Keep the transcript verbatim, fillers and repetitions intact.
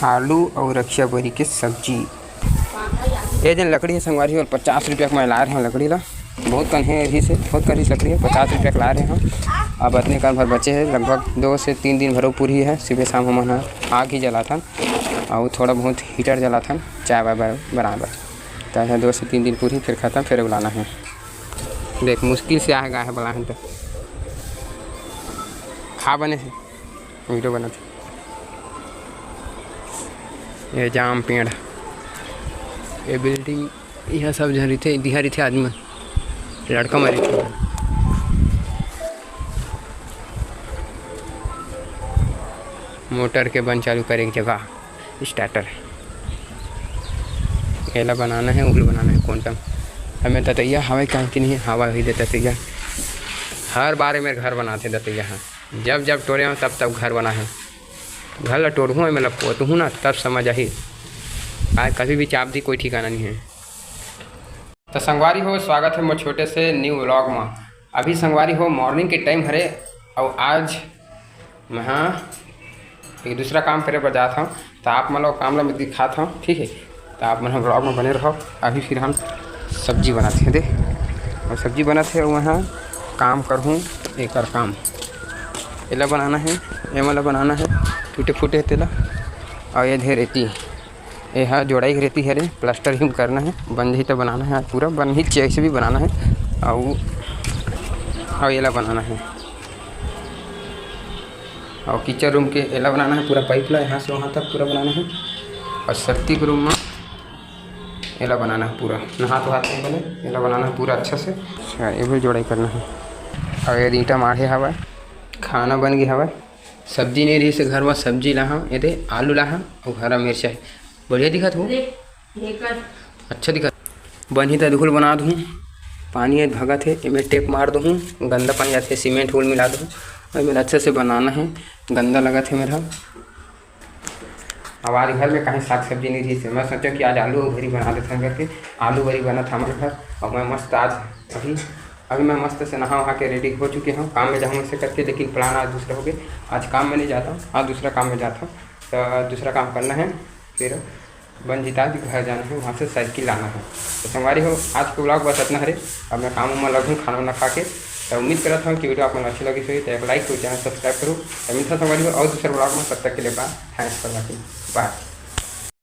आलू अउ रखिया बोरी के सब्जी। ये जेन लकड़ी हे संगवारी हो, पचास रुपया के मैं लाए रहे हंव लकड़ी ला। बहुत कन हे, रहिस हे, बहुत कन रहिस लकड़ी हे, पचास रुपया के लाए रहे हंव। अब अतने कन भर बचे हे, लगभग दो से तीन दिन भर पूरी हे। सुबह शाम हमन ह आग ही जलाथन अउ थोड़ा बहुत हीटर जलाथन चाय वाय बर बनाए बर। त एहा दो से तीन दिन पूरी, फिर खतम, फिर बुलाना हे। देख, मुश्किल से आए गा हे बुलाहन त खा बने हे। वीडियो बनात हे। ये जाम पेड़, ये बिल्डिंग, इहाँ सब झन रहिथे, दिहा रहिथे आदमी मन, लड़का मन रहिथे। मोटर के बंद चालू करे के जगह, स्टार्टर। एला बनाना हे, उहला बनाना हे, कोंटम। हमें दतैया हवय, कहीं कि नहीं हवा ही दे दतैया। हर बार में घर बनाथे दतैया ह। जब जब टोरे हंव, तब तब घर बना हे। घर ला टोरहूँ, एमे ला पोतहूँ ना, तब समझ आही। आज कभी भी चाप दी, कोई ठिकाना नहीं है। तो संगवारी हो, स्वागत है मोर छोटे से न्यू व्लॉग में। अभी संगवारी हो, मॉर्निंग के टाइम हरे, और आज मैं हाँ एक दूसरा काम करे बर जात हूँ। तो आप मन ला काम ला मैं दिखात हूँ, ठीक है। तो आप मन ह व्लॉग में बने रहो। अभी फिर हम सब्जी बनात हे दे, और सब्जी बनात हे, वहाँ काम करहूँ। एकर काम एला बनाना है, एमा ला बनाना है, टूटे फूटे हे तेला। और ये धे रेती, ये हा जोड़ाई के रेती हरे, प्लास्टर ही करना है। बन जाही तो बनाना है आज पूरा, बन ही जैसे भी बनाना है। और और एला बनाना है। और किचन रूम के एला बनाना है पूरा, पाइप ला यहाँ से वहाँ तक पूरा बनाना है। और सत्ती के रूम में एला बनाना है पूरा, नहा तो हाथ नहीं बने, एला बनाना है पूरा अच्छा से। अच्छा, ये भी जोड़ाई करना है। और ये ईंटा माढ़े हवा, खाना बन गया हवा। सब्जी नहीं रही से घर में, सब्जी लाहा, ये दे आलू लाहा और हरा मिर्चा है। बढ़िया दिखत हो, अच्छा दिखत। बनही त धूल बना दूँ, पानी है भगत है, एमे टेप मार दूँ, गंदा पानी जाथे, सीमेंट होल मिला दूँ। और मेरा अच्छे से बनाना है, गंदा लगत है मेरा। अब आज घर में कहीं साग सब्जी नहीं रही से मैं सोचा कि आज आलू बरी बना देते हैं करके। आलू बरी बना था हमारे घर, और मैं मस्त आज अभी अभी मैं मस्त से नहा वहा के रेडी हो चुके हूँ, काम में जाऊँ ऐसे करके। लेकिन प्लान आज दूसरा हो गया, आज काम में नहीं जाता हूँ, आज दूसरा काम में जाता हूँ। तो दूसरा काम करना है, फिर बन जीता भी घर जाना है, वहाँ से साइकिल लाना है। तो संगवारी हो, आज के व्लॉग बस इतना हरे। अब मैं काम में लगूँ खाना वाना खा के। तो उम्मीद करता हूँ कि वीडियो आप मन अच्छी लगी होही तो एक लाइक करो, चैनल सब्सक्राइब करो। तो मिलता संगवारी हो और दूसरे व्लॉग में, तब तक के लिए बाय, थैंक्स फॉर वॉचिंग, बाय।